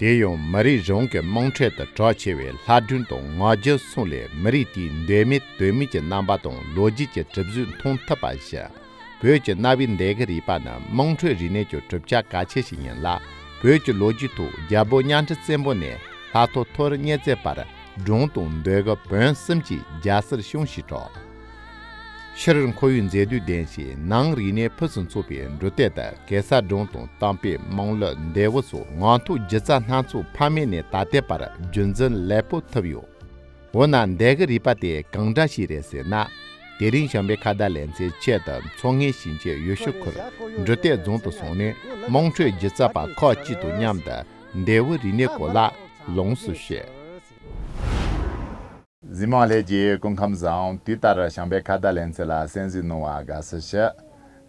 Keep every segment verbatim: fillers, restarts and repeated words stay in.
དེ་ཡང་མི་རིགས་གཞུང་གི་དམངས་ཁྲོད་དུ་གྲགས་ཆེ་བའི་ལྷ་སྒྲུང་དང་ངག་རྒྱུན་སོགས་ལས་མི་རིགས་དེའི་འདོད་མོས་དོན་མེད་ཀྱི་རྣམ་པ་དང་ལོ་རྒྱུས་ཀྱི་གྲུབ་གཞི་མཐོང་ཐུབ་པ་བཞིན། བོད་ཀྱི་གནའ་བོའི་འདས་ཀྱི་རིག་པ་ནི་དམངས་ཁྲོད་རིག་གནས་ཀྱི་གྲུབ་ཆ་གལ་ཆེ་ཞིག་ཡིན་ལ། བོད་ཀྱི་ལོ་རྒྱུས་ཐོག་རྒྱལ་པོ་གཉའ་ཁྲི་བཙན་པོ་ནས་ལྷ་ཐོ་ཐོ་རི་གཉན་བཙན་བར་སྒྲུང་དང་འདོད་རྒུ་བོན་གསུམ་གྱི་རྒྱལ་སྲིད་བྱུང་ཞེས་གྲགས། ཕྱིར་ཁོར་ཡུག་མཛེས་སྡུག་ལྡན་ཞིང་ནང་རིག་གནས་ཕུན་སུམ་ཚོགས་པའི་འབྲི་དེབ་དེ་གེ་སར་སྒྲུང་དང་གཏམ་དཔེ་དམངས་གླུ་འདས་པོ་སོགས་ངག་ཐོག་སྒྱུ་རྩལ་སྣ་ཚོགས་ཕ་མེས་ནས་ད་ལྟའི་བར་རྒྱུན་འཛིན་ལེགས་པོ་ཐུབ་ཡོད། འོ་ན་འདས་ཀྱི་རིག་པ་དེ་གང་འདྲ་ཞིག་རེད་ཟེར་ན། དེ་རིང་བྱམས་པའི་ཁ་བརྡ་ལེ་ཚན་ཆེད་དུ་མཚོ་སྔོན་ཞིང་ཆེན་ཡུལ་ཤུལ་ཁུལ་འབྲི་དེབ་རྫོང་དུ་སོང་ནས་དམངས་ཁྲོད་སྒྱུ་རྩལ་པ་ཁག་ཅིག་དང་མཉམ་དུ་འདས་པོའི་རིག་གནས་སྐོར་ལ་ལོངས་སུ་སྤྱད། གཟིགས་མོ་ལྷན་རྒྱས་སྐུ་ཁམས་བཟང་། དུས་ལྟར་བྱམས་པའི་ཁ་བརྡ་ལེ་ཚན་ལ་གསན་གཟིགས་གནང་བ་དགའ་བསུ་ཞུ།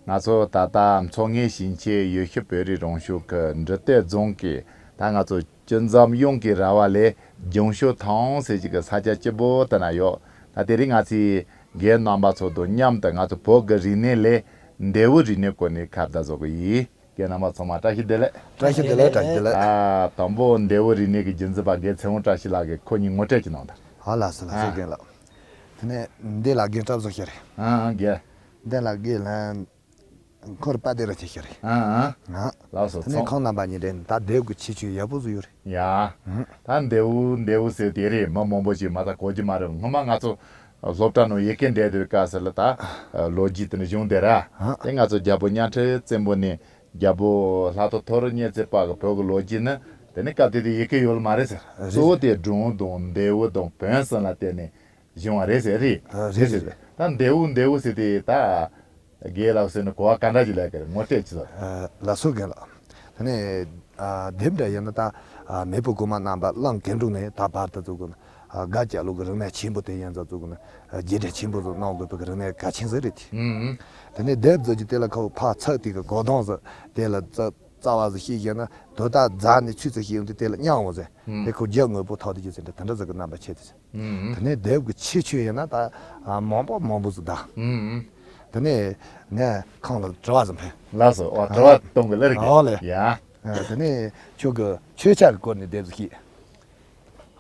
ང་ཚོ་ད་ལྟ་མཚོ་སྔོན་ཞིང་ཆེན་ཡུལ་ཤུལ་བོད་རིགས་རང་སྐྱོང་ཁུལ་འབྲི་དེབ་རྫོང་གི་ད་ང་ཚོ་སྤྱི་འཛོམས་གཡང་གི་ར་བ་ལས་ལྗང་ཤོད་ཐང་ཟེར་ཅིག་གི་ས་ཆ་སྐྱིད་པོ་དེ་ན་ཡོད། ད་དེ་རིང་ང་ཚོས་རྒན་རྣམ་པ་ཚོ་དང་མཉམ་དུ་ང་ཚོ་བོད་ཀྱི་རིག་གནས་ལས་འདས་པོའི་རིག་གནས་སྐོར་ནས་ཁ་བརྡ་བཟོ་གི་ཡིན། རྒན་རྣམ་པ་ཚང་མ་བཀྲ་ཤིས་བདེ་ལེགས། བཀྲ་ཤིས་བདེ་ལེགས། བཀྲ་ཤིས་བདེ་ལེགས། ཨ། དང་པོ་འདས་པོའི་རིག་གནས་ཀྱི་རྒྱུན་འཛིན་པ་རྒན་ཚེ་དབང་བཀྲ་ཤིས་ལགས་ཀྱིས་ཁོ་གཉིས་ངོ་སྤྲོད་ཅིག་གནང་དང་། ཨ་ལགས་སོ་ལགས་སོ། ཨ། རྒན་ལགས། དེ་ནས་འདི་ལ་རྒན་གྲབས་བཟོ་ཤེས་རེད། ཨ་ཨ་རྒན། འདི་ལ་རྒན་ལ་འཁོར་པ་དེ་ར་ཆེ་ཤེས་རེད། ཨ་ཨ། ཨ། ལགས་སོ། དེ་ནས་ཚང་། ཁོང་རྣམ་པ་གཉིས་རེད། ད་འདས་པོའི་ཁྱད་ཆོས་ཡག་པོ་བཟོ་ཡོད་རེད། ཡ། ཨ། ད་འདས་པོ་འདས་པོ་ཟེར་དེ་རེད། མི་མང་པོ་ཞིག་མ་ད་གོ་རྒྱུ་མ་རེད། སྔོན་མ་ང་ཚོ་སློབ་གྲྭ་ནང་ཡི་གེ་འབྲི་དུས་སྐབས་སུ་ལ་ད་ལོ་རྒྱུས་དེ་ནི་གཞུང་དེ་ར། ཨ། དེ་ང་ཚོ་རྒྱལ་པོ་གཉའ་ཁྲི་བཙན་པོ་ནས་རྒྱལ་པོ་ལྷ་ཐོ་ཐོ་རི་གཉན་བཙན་བར་གྱི་བོད་ཀྱི་ལོ་རྒྱུས་ནི་དེ་ནི་སྐབས་དེ་དུས་ཡི་གེ་ཡོད་ལ་མ་རེད་ཟེར། རེད། གཙོ་བོ་དེ་སྒྲུང་དང་འདས་པོ་དང་བོན་གསུམ་ལ་བརྟེན་ནས་བྱུང་བ་རེད་ཟེར། རེད། ཨ། རེད་རེད་ཟེར། རེད། ད་འདས་པོ་འདས་པོ་ཟེར་དེ་ད་རྒན་ལགས་ཟེར་ནས་གོ་བ་ག་འདྲ་ཞིག་ལེན་གི་རེད། ངོ་སྤྲོད་ཅིག་ལ། ཨ། ལགས་སོ་རྒན་ལགས། དེ་ནས་ཨ་དེབ་འདྲ་ཡིན་ན་ད་ཨ་མེས་པོ་གོང་མ་རྣམ་པ་གླིང་གངས་འབྲུག་ནས་ད་བར་དུ་བཙུགས་གོ་ན། ཨ། དགའ་སྐྱ་ལུག་གི་རིག་གནས་ཆེན་པོ་དེ་ཡན་ཚ་བཙུགས་ན། ཨ། རྗེས་དྲན་ཆེན་པོ་ཟིག་གནང་དགོས་པའི་རིག་གནས་གལ་ཆེན་ཟིག་རེད་དེ། ཨུམ། དེ་ནས་དེབ་བཟོ་རྒྱུ་དེ་ལ་ཁོ་ཕར་ཚིག་དེ་གི་གོ་དོན་ཟིག་དེ་ལ་རྩ་རྩ་བ་ཟིག་ཤེས་བཞག་ན་དོ་ད་རྫ་ནས་ཆུ་ཚིག་ཤེས་ཡོང་དུས་དེ་ལ་སྙན་བོ་ཟིག་ཨུམ། དེ་ཁོ་རྒྱ་དངོས་པོ་ཐོག་དེ་རྒྱུ་ཟིག་འདྲ་དེ་འདྲ་ཟིག་གི་རྣམ་པ་ཆེ་དེ་ཟིག་ཨུམ། དེ་ནས་དེབ་གི་ཁྱད་ཆོས་ཡིན་ན་ད་ཨ་མང་པོ་མང་པོ་ཟིག་ད། ཨུམ། དེ་ནས་ངས་ཁོང་ལ་དྲི་བ་ཟིག་འཕེན། ལགས་སོ། ཨོ། དྲི་བ་གཏོང་གི་ལེ་རེད། ཨོ་ལེ། ཡ། ཨ། དེ་ནས་ཁྱོད་ཀྱི་ཆོས་ཆ་གི་སྐོར་ནས་དེབ་ཟིག་ཤེས།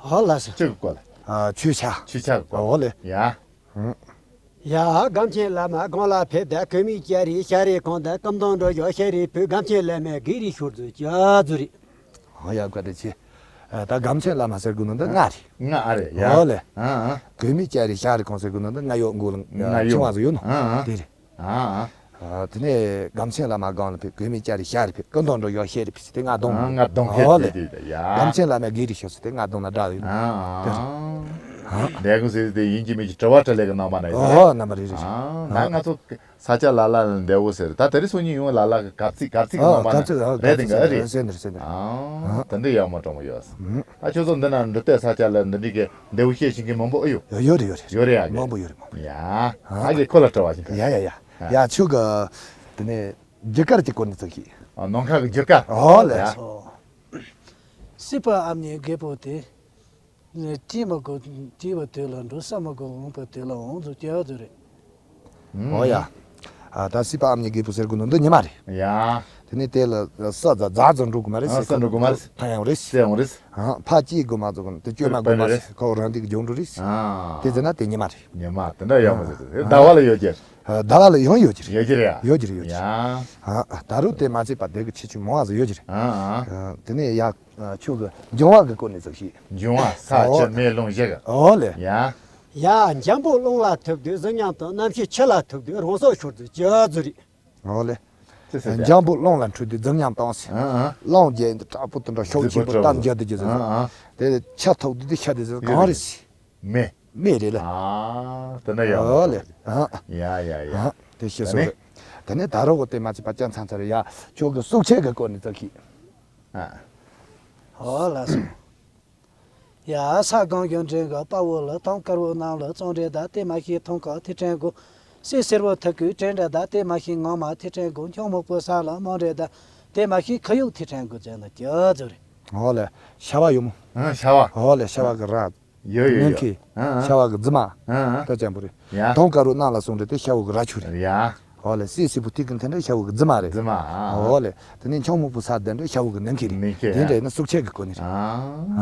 ཨོ་ལགས་སོ། ཆོས་ཀྱི་སྐོར་ལ། ཨ། ཆོས་ཆ། ཆོས་ཆ་གི་སྐོར། ཨོ་ལེ། ཡ། ཡ། སྒམ་ཆེན་བླ་མ་སྒང་ལ་ཕེབས་ཏེ། གོས་མེད་སྐྱ་རིས་ཤ་རིས་གང་དང་སྐུ་མདུན་འགྲོ་ཞོར་ཤ་རིས་ཕུལ། སྒམ་ཆེན་བླ་མའི་གུས་རིས་ཤོར་ཚུལ་ཅི་ཟུར་རེད། ཨོ་ཡ། བཀའ་དྲིན་ཆེ། ཨ། ད་སྒམ་ཆེན་བླ་མ་ཟེར་དགོས་ནོ་འདི་ང་རེད། ང་ཨ་རེད་ཡ། ཨོ་ལེ། ཨ་ཨ། གོས་མེད་སྐྱ་རིས་ཤ་རིས་གང་ཟེར་དགོས་ནོ་འདི་ང་ཡོད་མགོ་ལ་ང་ཡོད། ཆུང་བ་ཟིག་ཡོད་ནོ། ཨ་ཨ། དེ་རེད། ཨ་ཨ། ཨ། དེ་ནས་སྒམ་ཆེན་བླ་མ་སྒང་ལ་ཕེབས། གོས་མེད་སྐྱ་རིས་ཤ་རིས་ཕུལ། སྐུ་མདུན་འགྲོ་ཞོར་ཤ་རིས་ཕུལ་ཟེར་དེ་ང་གདོང་། ཨ། ང་གདོང་ཁེལ། ཨོ་ལེ། དེ་དེ་ཡ། སྒམ་ཆེན་བླ་མའི་གུས་རིས་ཤོར་ཟེར་དེ་ང་གདོང་ལ་འདྲ་ཡོད། ཨ་ཨ། དེ་རེད། ཨ། འདས་གོ་ཟེར་དེ་ཡིན་གཅིག་མིན་གཅིག་དྲི་བ་དྲིས་ལན་གི་རྣམ་པ་ན་ཡོད་རེད། ཨོ། རྣམ་པ་རེད་རེད་རེད། ཨ། ད་ང་ཚོ་ས་ཆ་ལ་ལ་ལ་འདས་པོ་ཟེར། ད་དེ་རིང་སང་ཉིན་ཡོང་ལ་ལ་གི་གབ་ཚིག་གབ་ཚིག་གི་ཨོ། རྣམ་པ་ན་གབ་ཚིག་ཨོ། རེད། དེ་འགའ་རེད། ཟེར་ནི་རེད། ཟེར་ནི་རེད། ཨ། དེ་འདྲ་ཡག་མོ་དྲང་མོ་ཡོད། ཨ། ད་ཁྱོད་ཚོ་འདི་ན་འབྲི་དེབ་ས་ཆ་ལ་འདི་འདྲའི་གི་འདས་པོ་བཤད་ཤེས་མཁན་མང་པོ་ཨེ་ཡོད། ཡོད་ཡོད་རེད་ཡོད་རེད། ཡོད་རེད་ཡ། མང་པོ་ཡོད་རེད། མང་པོ། ཡ། ཨ། ཨ་གི་ཁོ་ལ་དྲི་བ་ཞིག་ཡ་ཡ་ཡ། ཡ། ཁྱོད་གི་དེ་ནས་རྒྱུ་སྐར་གྱི་སྐོར་ནས་ཙག་ཤིག་ཨ། ནམ་མཁའ་གི་རྒྱུ་སྐར། ཨོ་ལེ། ཡ། སྲིད་པ་ཨ་མྱེས་རྒད་པོ་དེ། སྐྱེས་མ་དགོས་སྐྱེས་པའི་དུས་ལ་འགྲོ། ས་མ་དགོས་འོངས་པའི་དུས་ལ་འོང་། ཟུར་སྐྱེ་བ་ཟུར་རེད། ཨོ་ཡ། ཨ། ད་སྲིད་པ་ཨ་མྱེས་རྒད་པོ་ཟེར་གོ་ནོ་འདི་ཉི་མ་རེད། ཡ། དེ་ནས་དེ་ལ་ས་རྫ་རྫ་ཙམ་འགྲོ་དགོས་མ་རེད། ཨ། ས་འགྲོ་དགོས་མ་རེད། ཕ་ཡོང་རེད། ས་ཡོང་རེད། ཨ། ཕ་སྐྱེ་དགོས་མ་ཙོག་གོ་ནོ་དེ་སྐྱོ་མ་དགོས་མ་རེད། ཁོ་རང་དེ་གི་འཇོག་འགྲོ་རེད། ཨ། དེ་ཟེར་ན་དེ་ཉི་མ་རེད། ཉི་མ་དེ་འདྲ་ཡག་མོ་ཟེར། ཟླ་བ་ལ་ཡོད་ཀྱི། ཟླ་བ་ལ་ཡང་ཡོད་ཀྱི་རེད། ཡོད་ཀྱི་རེད་ཡ། ཡོད་ཀྱི་རེད། ཡོད་ཀྱི་རེད། ཡ། ཨ། ད་རུང་དེ་མ་ཚད་པ་དེ་གི་ཁྱད་ཆོས་མང་བ་ཟིག་ཡོད་ཀྱི་རེད། ཨ་ཨ། དེ་ནས་ཡ། ཨ། ཁྱོད་ཀྱི་འབྱུང་བ་གི་སྐོར་ནས་ཙག་ཤིག་འབྱུང་བ་ས་ཨོ། ཆུ་མེ་རླུང་བཞི་གི། ཨོ་ལེ། ཡ། ཡ། འཇམ་པོ་རླུང་ལ་ཐུག་དུས་གཟུགས་ཉམས་དང་། གནམ་གཤིས་ཆུ་ལ་ཐུག་དུས་རང་སྲོག་ཤོར་དུས་ཅི་ཟུར་རེད། ཨོ་ལེ། ཅི་ཟེར་ཏེ། འཇམ་པོ་རླུང་ལ་འཁྲུལ་དུས་གཟུགས་ཉམས་བཏང་ཟེར། ཨ་ཨ། རླུང་རྒྱས་ཡིན་དུས་དྲག་པོ་དུ་འགྲོ་ཤོག་ཆེན་པོ་སྟབས་འགྱུར་དུ་རྒྱུ་ཟེར། ཨ་ཨ། དེ་ཆུ་ཐུག་དུས་དེ་ཤ་དེ་ཟེར་གང་རེད་ཟེར། མེ། མེ་རེད་ལ། ཨ། དེ་འདྲ་ཡོད། ཨོ་ལེ། ཨ། ཡ་ཡ་ཡ། ཨ། དེ་ཤེས་སོང་རེད། དེ་ནས་ད་རུང་གོ་དེ་མ་ཚད་པ་ཅང་ཚང་ཚར་ཡ། ཁྱོད་ཀྱི་གཟུགས་ཆས་ཀྱི་སྐོར་ནས་ཙག་ཤིག་ཨ། ཨོ་ལགས་སོ། ཡ། ས་སྒང་གཞུང་འབྲེལ་གྱི་དཔའ་བོ་ལ། དུང་དཀར་བོ་གནམ་ལ་བཙོང་འདྲེ་དང་། དེ་མ་ཤེས་དུང་དཀར་ཐིག་ཕྲན་དགུ། སེ་སེར་བོ་ཐུག་གུའི་དྲན་འདྲ་དང་། དེ་མ་ཤེས་ངོ་མ་ཐིག་ཕྲན་དགུ། མཆོང་སྨུག་པོ་ས་ལ་རྨོངས་འདྲེ་དང་། དེ་མ་ཤེས་ཁུ་ཡུག་ཐིག་ཕྲན་དགུ་ཟེར་ན་ཅི་ཟུར་རེད། ཨོ་ལེ། ཤ་བ་ཡོད་མོ། ཨ། ཤ་བ། ཨོ་ལེ། ཤ་བ་གི་ར། ཡོད་ཡོད་ཡོད། ནམ་མཁའི་ཨ་ཨ། ཤ་བ་གི་རྫི་མ། ཨ་ཨ། ད་ཅན་པོ་རེད། ཡ། དུང་དཀར་བོ་གནམ་ལ་བཙོང་འདྲེ་དེ་ཤ་བོ་གི་རྭ་ཅོ་རེད། ཡ། ཨོ་ལེ། སེར་སེར་པོ་ཐིག་གི་མཐིལ་འདྲ་ཤ་བོ་གི་རྫི་མ་རེད། རྫི་མ། ཨོ་ལེ། དེ་ནས་མཆོང་མོ་པོ་ས་དེ་འདྲ་ཤ་བོ་གི་ནང་ཁྱི་རེད། ནང་ཁྱི། དེ་འདྲ་ཡིན་ན་སྲོག་ཆགས་ཀྱི་སྐོར་ནས་རེད།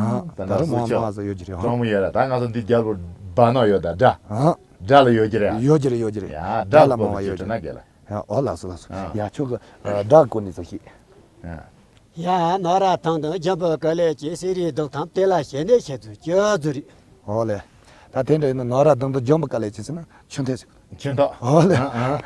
ཨ། ད་ད་རུང་མང་མང་ཟིག་ཡོད་ཀྱི་རེད། གྲོགས་མོ་ཡོད་ར། ད་ང་ཚོ་འདི་རྒྱལ་པོ་སྦྲ་ནག་ཡོད་ད། སྦྲ། ཨ། སྦྲ་ལ་ཡོད་ཀྱི་རེད། ཡོད་ཀྱི་རེད། ཡོད་ཀྱི་རེད། ཡ། སྦྲ་ལ་མང་བ་ཡོད་ཀྱི་རེད། ཡ། ཨོ་ལགས་སོ་ལགས་སོ། ཨ། ཡ། ཁྱོད་ཀྱི་སྦྲ་སྐོར་ནས་ཟིག་ཤེས། ཨ། ཡ། ནོ་ར་དང་དང་འཇམ་པོ་དཀའ་ལས་ཀྱི་གསེར་རིའི་རྡོག་ཐང་དེ་ལ་ཞེན་ནས་ཤེས་ཚུལ་ཅི་ཟུ་རེད། ཨོ་ལེ། ད་དེ་འདྲ་ཡིན་ན་ནོ་ར་དང་དང་འཇམ་པོ་དཀའ་ལས་ཀྱི་ཟེར་ན་ཆུ་འཐེན་ཟེར། ཁྱོད་ད། ཨོ་ལེ། ཨ་ཨ།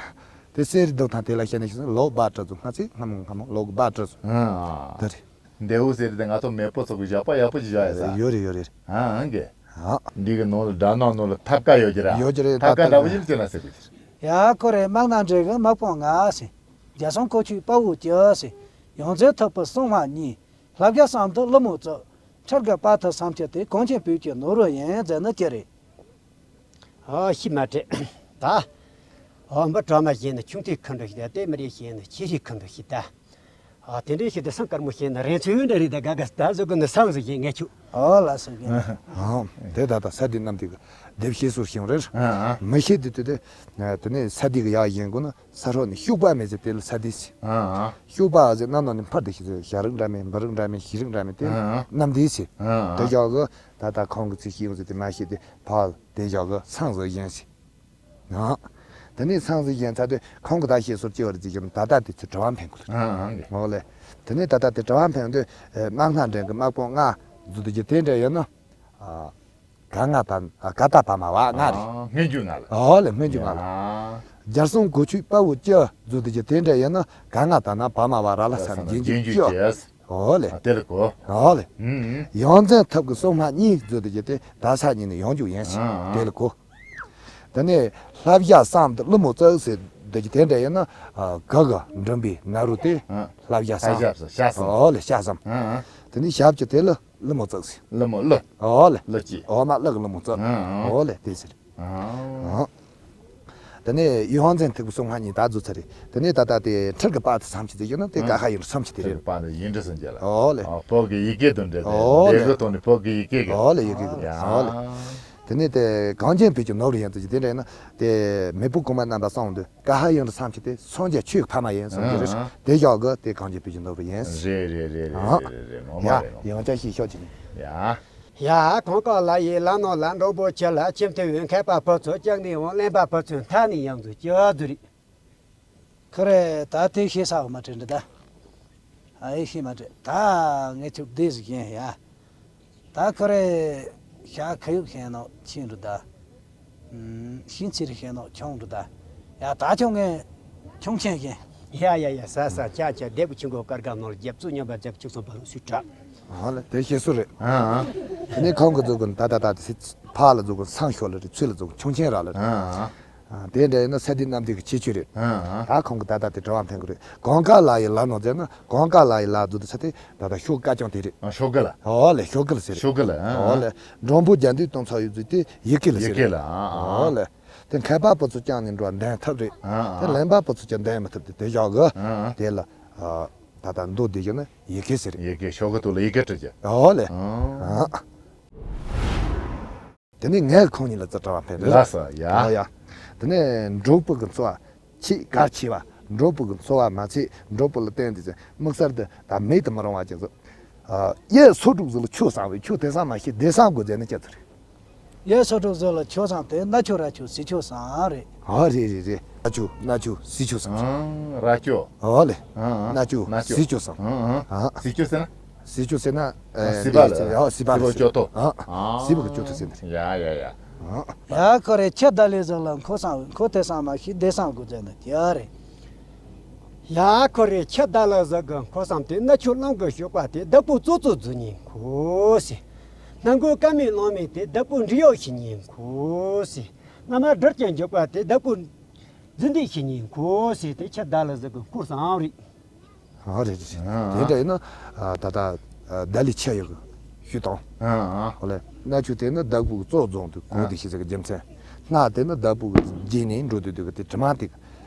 དེ་གསེར་རྡོག་ཐང་དེ་ལ་བཤད་ནས་ཤེས་ན་ལོག་སྦ་དྲ་ཚོ། སྔ་ཚེ་སྔ་མོ་སྔ་མོ་ལོག་སྦ་དྲ་ཚོ། ཨ་ཨ། དེ་རེད། འདེའུ་ཟེར་དེ་ང་ཚོ་མེས་པོ་ཚོ་གི་ཞགས་པ་ཡག་པོ་ཅིག་བཞག་ཡོད་ས། ཡོད་རེད། ཡོད་རེད། ཨ་ཨ་གེ། ཨ། འདི་གི་ནང་ལ་སྦྲ་ནག་ནང་ལ་ཐབ་ཀ་ཡོད་ཀྱི་ར། ཡོད་ཀྱི་རེད། ཐབ་ཀ་ད་འདྲ་པོ་ཅིག་ལ་ཅི་ལ་ཟེར་དགོས་ཀྱི་རེད། ཡ། ཁོ་རེ་དམག་སྣ་འདྲེ་གི་དམག་དཔུང་ལྔ་ཟེར། རྒྱ་སྲུང་ཀོ་ཆུའི་དཔའ་བོ་བཅུ་ཟེར། ཡོངས་འཛིན་ཐུབ་པའི་སྲུང་མ་གཉིས། ལྷ་བརྒྱ་གསུམ་དུ་ཀླུ་མོ་བཙུགས། ཁྲི་གི་དཔའ་ཐུལ་སུམ་ཅུ་དེ། གངས་ཅན་བོད་ཀྱི་ནོར་བུ་ཡིན་ཟེར་ནི་ཅི་རེད། ཨོ་ཤི་མ་དྲེད་ད། ཨོ་འབུ་གྲོག་མ་ཤེས་ན་ཆུང་དུས་ཁུ་འབྲུ་ཤི་ད། དེ་མི་རེ་ཤེས་ན་ཆེ་རིས་ཁུ་འབྲུ་ཤི་ད། ཨོ་དེ་འདྲའི་ཤི་ད་སང་དཀར་མོ་ཤེས་ན་རེ་ཚོའི་འདྲ་རེད་ད། དགའ་དགའ་ད་ཟོ་གི་ནི་སང་ཟོ་ཡིན་ངེས་ཆུ། ཨོ་ལ་སོ་གི། ཨོ་དེ་ད་ད་ས་དེ་རྣམས་དེ་གི་སྡེབ་ཤེས་སོར་ཤིང་རེར། མི་ཤེས་དུས་དུས་དེ། དེ་ནས་ས་དེ་གི་ཡག་ཡིན་དགོས་ན། ས་རོ་ནི་ཤུག་པ་མེད་ཟེར། དེ་ལ་ས་དེ་ཟེར། ཨ་ཨ། ཤུག་པ་ཟེར་ན་ནང་ནས་འཕར་དེ་ཤི་ཟེར། བྱ་རིགས་འདྲ་མིན་འབུ་རིགས་འདྲ་མིན་གཞི་རིགས་འདྲ་མིན་དེ། ཨ་ཨ། རྣམས་དེ་ཟེར། ཨ་ཨ། དེ་ཞག་གི་ད་ལྟ་ཁོང་གི་ཚིག་ཤེས་ཡོང་ཟེར། དེ་མ་ཤེས་དེ་ཕར་དེ་ཞག་གི་སང་ཟེར་བཞིན་ཟེར། ཨ། དེ་ནས་སང་ཟེར་བཞིན་ཚར་དུས་ཁོང་གི་ད་ཤེས་སོར་ཅི་བར་ཟེར་གྱི་ད་ལྟ་དེ་ཚོ་དྲི་བ་འཕེན་དགོས། ཨ་ཨ། ཨོ་ལེ། དེ་ནས་ད་ལྟ་དེ་དྲི་བ་འཕེན་དུས་དམག་སྣ་འདྲེན་གི་དམག་དཔུང་ལྔ་བཟོ་དུས་ཀྱི་དེ་འདྲ་ཡོད་ན། ཨ། ག་ང་ད་ན་ཨ་ག་ད་བ་མ་བ་ང་རེད། ཨ། སྔོན་འཇུག་ང་ལ། ཨོ་ལེ། སྔོན་འཇུག་ང་ལ། ཡ། རྒྱ་སྲུང་གོ་ཆུའི་དཔའ་བོ་བཅུ་བཟོ་དུས་ཀྱི་དེ་འདྲ་ཡིན་ན། ག་ང་ད་ན་བ་མ་བ་ར་ལ་ས་ན་རྗེས་འཇུག་བཅུ། ཨོ་ལེ། ཨ། དེ་ལ་གོ། ཨོ་ལེ། ཨུམ། ཡོངས་འཛིན་ཐུབ་ཀྱི་སྲུང་མ་གཉིས་བཟོ་དུས་ཀྱི་དེ་ད་ས་གཉིས་ནི་ཡོངས་འཇུག་ཡིན་ཟེར། ཨ་ཨ། དེ་ལ་གོ། དེ་ནས་ལྷ་བརྒྱ་གསུམ་དུ་ཀླུ་མོ་བཙུགས་ཟེར་དུས་ཀྱི་དེ་འདྲ་ཡིན་ན། ཨ། ག་གི་མགྲིན་པའི་ང་རོ་དེ། ཨ། ལྷ་བརྒྱ་གསུམ། ལྷ་བརྒྱ་གསུམ། ཞལ་གསུམ། ཨོ་ལེ། ཞལ་གསུམ། ཨ་ཨ། དེ་ནས་ཞབས་ཀྱི་དེ་ལ། ཀླུ་མོ་བཙུགས་ཟེར། ཀླུ་མོ་ཀླུ། ཨོ་ལེ། ཀླུ་གཅིག། འོ་མ་ཀླུ་གི་ཀླུ་མོ་བཙུགས། ཨང་ཨང་། ཨོ་ལེ་དེ་ཟེར། ཨང་། ཨང་། དེ་ནས་ཡོངས་འཛིན་ཐུབ་པའི་སྲུང་མ་གཉིས་ད་བཟོ་ཚར་རེད། དེ་ནས་ད་ལྟ་དེ་ཁྲིར་གི་དཔའ་ཐུལ་སུམ་ཅུ་དེ་ཡོད་ན་དེ་ཀ་ཧ་ཡིན་སུམ་ཅུ་དེ་རེད། ཁྲིར་གི་དཔའ་ཐུལ་ཡིན་འདྲི་སུམ་ཅུ་ལ། ཨོ་ལེ། ཨོ་བོད་ཀྱི་ཡི་གེ་དང་འབྲེལ་ཏེ། ཨོ་ལེ། ལས་འགུལ་ཐོག་ནས་བོད་ཀྱི་ཡི་གེ་གི། ཨོ་ལེ། ཡི་གེ་གི། ཨོ་ལེ། ཨོ་ལེ། དེ་ནས་དེ་གངས་ཅན་བོད་ཀྱི་ནོར་བུ་ཡིན་ཚུལ་གྱི་དེ་འདྲ་ཡིན་ན་དེ་མེས་པོ་གོང་མ་རྣམ་པ་གསུམ་འདི། ཀ་ཧ་ཡིན་རུ་སུམ་ཅུ་དེ་སངས་རྒྱས་ཆོས་ཀྱི་ཕ་མ་ཡིན་གསུངས་ཀྱི་རེད། ཨང་། དེ་ཞག་གི་དེ་གངས་ཅན་བོད་ཀྱི་ནོར་བུ་ཡིན། རེད་རེད་རེད་རེད། ཨང་། རེད་རེད་རེད། ངོ་མ་ཡ། རེད། ངོ་མ། ཡང་བསྐྱར་ཞིག་ཤོག་ཅིག་ནས། ཡ། ཡ། གངས་དཀར་ལ་ཡི་ལ་ནོར་ལ་འགྲོན་པོ་ཆེ་ལ། ཁྱིམ་མཐུན་ཡོད་མཁས་པ་བུ་ཚོ་བཅར་ནས་འོང་། གླེན་པ་བུ་ཚོའི་མཐའ་ནས་ཡང་ཚུར་སྐྱོད་རྒྱུ་རེད། ཁོ་རེ་ད་དེ་ཤེས་ས་བ་མ་དྲན་འདྲི་ད། ཨ་ཡེ་ཤེས་མ་དྲན་ད། ངས་ཚུར་བསྡད་ཟིག་ཡིན་ཡ། ད་ཁོ་རེ་ཤ་ཁ་ཡུག་ཤེས་ནོ་ཆེན་རུ་ད། ཤིང་ཚིར་ཤེས་ནོ་ཆུང་རུ་ད། ཡ་ད་ཁྱོད་ངས་ཁྱུང་ཆེན་ཤེས། ཡ་ཡ་ཡ། ས་ས་ཆ་ཆ་སྡེ་བུ་ཆུ་མགོ་དཀར་དཀར་ནོར་རྒྱབ་ཚུགས་མཉམ་པ་རྒྱབ་བཅུ་གསུམ་པ་ལོ་སུས་དྲག་ཨ་ལ་དེ་ཤེས་སུ་རེད། ཨ་ཨ། དེ་ནས་ཁོང་གི་མཛུབ་གུ་ད་ད་ད་དེ་ཕར་ལ་མཛུབ་གུ་སང་ཤོ་ལ་རེད། ཚུར་ལ་མཛུབ་གུ་ཁྱུང་ཆེན་ར་ལ་རེད། ཨ་ཨ། ཨ། དེ་འདྲ་ཡིན་ན་ས་དེ་གནམ་དེ་གི་ཁྱད་ཆོས་རེད། ཨ་ཨ། ད་ཁོང་གི་ད་ལྟ་དེ་དྲི་བ་འཕེན་གི་རེད། གངས་དཀར་ལ་ཡི་ལ་ནོར་ཟེར་ན་གངས་དཀར་ལ་ཡི་ལ་བཟོ་དུས་ས་དེ་ད་ལྟ་ཤོག་དཀར་ཅང་དེ་རེད། ཨ། ཤོག་གི་ལ། ཨོ་ལེ། ཤོག་གི་ལ་ཟེར་རེད། ཤོག་གི་ལ། ཨ་ཨ། ཨོ་ལེ། འགྲོན་པོ་རྒྱ་མདུད་སྟོང་ཚོགས་ཡོད་ཚུལ་དེ་ཡི་གེ་ལ་ཟེར་ཡི་གེ་རེད། ལ། ཨ་ཨ། ཨོ་ལེ། དེ་མཁས་པ་བུ་ཚོ་བཅར་ནས་འགྲོ་བ་འདོན་ཐབས་རེད། ཨ་ཨ། དེ་གླེན་པ་བུ་ཚོ་ཀྱང་འདོན་མི་ཐུབ་དེ་དེ་བཞག་གི། ཨ་ཨ། དེ་ལ། ཨ། ད་ལྟ་མདོ་བསྡུས་ཀྱི་ན་ཡི་གེ་ཟེར། ཡི་གེ། ཤོག་གི་ཐོག་ལ་ཡི་གེ་བྲིས་ཀྱི། ཨོ་ལེ། ཨ། ཨ། དེ་ནས་ངས་ཁོང་གཉིས་ལ་ཙི་དྲི་བ་འཕེན་རེད། ལགས་སོ། ཡ། ཨོ་ཡ། དེ་ནས་འགྲོན་པོ་གི་འཚོ་བ་ཆེས་གལ་ཆེ་བ། འགྲོན་པོ་གི་འཚོ་བ་མ་ཚད་འགྲོན་པོ་ལ་བརྟེན་ཏེ་ཚེ་དམིགས་བསལ་དུ་ད་མེད་དུ་མི་རུང་བ་ཅན་ཚོ། ཨ། གཡས་སོ་དྲུག་ཟིག་ལ་ཆོས་བསམ་བས་ཆོས་དེ་བསམ་མ་ཤེས་དེ་བསམ་དགོས་ཟེར་ན་ཅི་ཚོད་རེད། གཡས་སོ་དྲུག་ཟིག་ལ་ཆོས་བསམ་དེ་རྣ་ཆོས་ར་ཆོས་ཟས་ཆོས་བསམ་རེད། ཨ་རེད་རེད་རེད། རྣ་ཆོས་རྣ་ཆོས་ཟས་ཆོས་བསམ། ཨང་། ར་ཅོ། ཨོ་ལེ། ཨང་ཨང་། རྣ་ཆོས། རྣ་ཆོས། ཟས་ཆོས་བསམ། ཨང་ཨང་། ཨ། ཟས་ཆོས་ཟེར་ན། ཟས་ཆོས་ཟེར་ན། ཨ། ཨེ། སྲིད་པ་ལ། ཨ། སྲིད་པ་ལ་ཟེར། སྲིད་པ་གི་ཅོ་ཐོ། ཨ། ཨ། སྲིད་པ་གི་ཅོ་ཐོ་ཟེར་ནི། ཡ་ཡ་ཡ། ཨ། ཡ། ཁོ་རེ་ཁྱི་ད་ལི་ཟིག་ལ་འཁོར་བསམ་འཁོར་དེ་བསམ་མ་ཤེས་དེ་བསམ་དགོས་ཟེར་ནི་དེ་རེད། ཡ། ཁོ་རེ་ཁྱི་ད་ལི་ཟིག་གི་འཁོར་བསམ་དེ་རྣ་ཆོས་རླུང་གི་གཤོག་པ་དེ་བདག་པོ་ཙོག་ཙོག་རྫུ་ཉིན་འཁོར་ཟེར། སྣ་མགོ་སྐར་མའི་ལང་མིག་དེ་བདག་པོ་འབྲི་གཡོག་ཤི་ཉིན་འཁོར་ཟེར། རྔ་མ་སྦྲུལ་གྱི་འཇུག་པ་དེ་བདག་པོ་རྫུ་འདི་ཤི་ཉིན་འཁོར་ཟེར་དེ་ཁྱི་ད་ལི་ཟིག་གི་འཁོར་བསམ་རེད། ཨ་རེད་རེད། ཨ་ཨ། དེ་འདྲ་ཡིན་ན། ཨ། ད་ལྟ། ཨ། ད་ལི་ཆ་ཡག་གི་ཞུ་དང་། ཨ་ཨ། ཧོ་ལེ། རྣ་ཆོས་དེ་ནི་བདག་པོ་གི་ཙོག་རྫོང་དུ་གོ་དེ་ཤེས་ཟེར་གི་རྒྱུ་མཚན། སྣ་དེ་ནི་བདག་པོ་གི་རྗེས་ནས་འགྲོ་དུས་དུས་གི་དེ་དྲི་མ་དེ་གི་